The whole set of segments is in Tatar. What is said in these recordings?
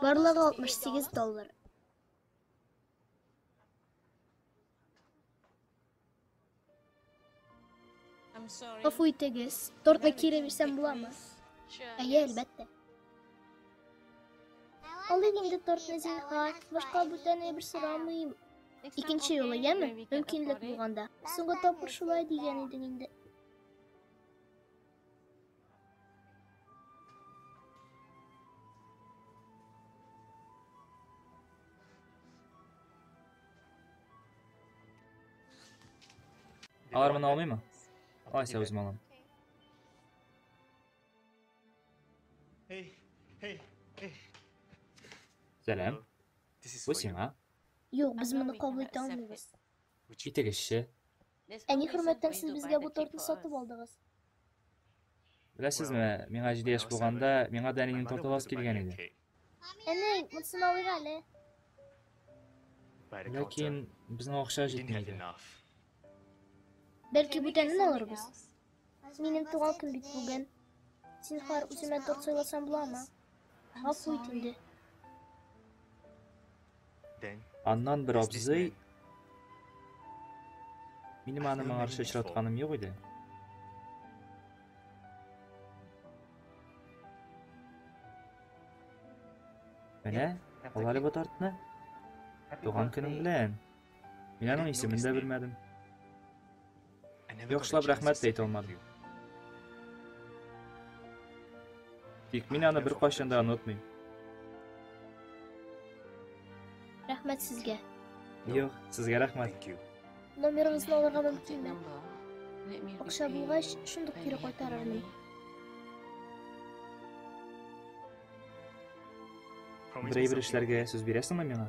Барлыгы 68 доллар. Гафу итегез, тортны кире бирсәм буламы? Әйе, әлбәттә. Алыйк инде тортны, зинһар. Башка бүтән әйбер сорамыйм. Икенче юлы, яме? Мөмкинлек булганда. Соңгы тапкыр шулай дигән идең инде. Алар моны алмыймы? Алайса үзем алам. Сәлам. Бу сиңа. Юк, без моны кабул итә алмыйбыз. Итегезче. Ә ни хөрмәттән сез безгә бу тортны сатып алдыгыз? Беләсезме, миңа 7 яшь булганда, миңа да әнинең торты аласы килгән иде. Әни, монысын алыйк әле. Ләкин безнең акча җитми иде. Бәлки бүтәнен алырбыз. Минем туган көн бит бүген. Зинһар, үземә торт сайласам буламы? Гафу ит инде. Аннан бер абзый Минем аны моңарчы очратканым юк иде. Менә, ал әле бу тортны. Туган көнең белән. Мин аның исемен дә белмәдем. Яхшылап рәхмәт тә әйтә алмадым. Тик мин аны беркайчан да онытмыйм. Рәхмәт сезгә. Юк, сезгә рәхмәт. Номерыгызны алырга мөмкинме? Акча булгач, шундук кире кайтарырмын. Бер әйбер эшләргә сүз бирәсеңме миңа?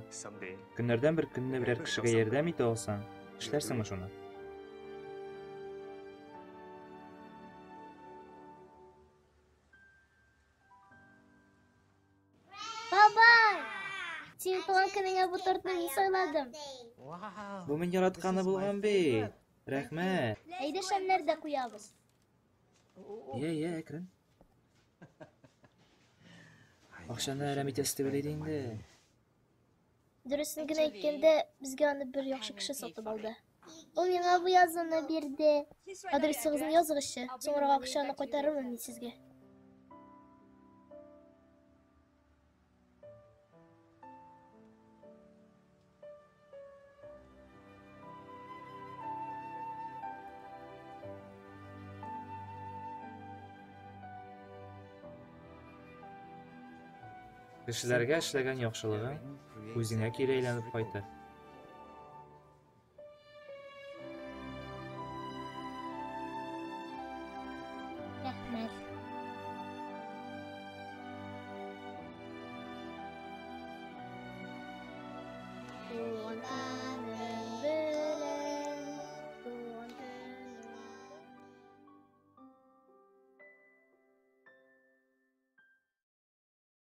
Көннәрдән бер көнне берәр кешегә ярдәм итә алсаң, эшләрсеңме шуны? Бабай! Синең туган көнеңә бу тортны мин сайладым. Бу мин яратканы булган бит. Рәхмәт. Әйдә шәмнәр дә куябыз. Йә, йә, әкрен. Акчаны әрәм итәсе түгел иде инде. Дөресен генә әйткәндә, безгә аны бер яхшы кеше сатып алды. Ул миңа бу язуны бирде. Адресыгызны языгызчы, соңрак акчаны кайтарырмын мин сезгә. Кешеләргә эшләгән яхшылыгың үзеңә кире әйләнеп кайтыр. Рәхмәт. Туган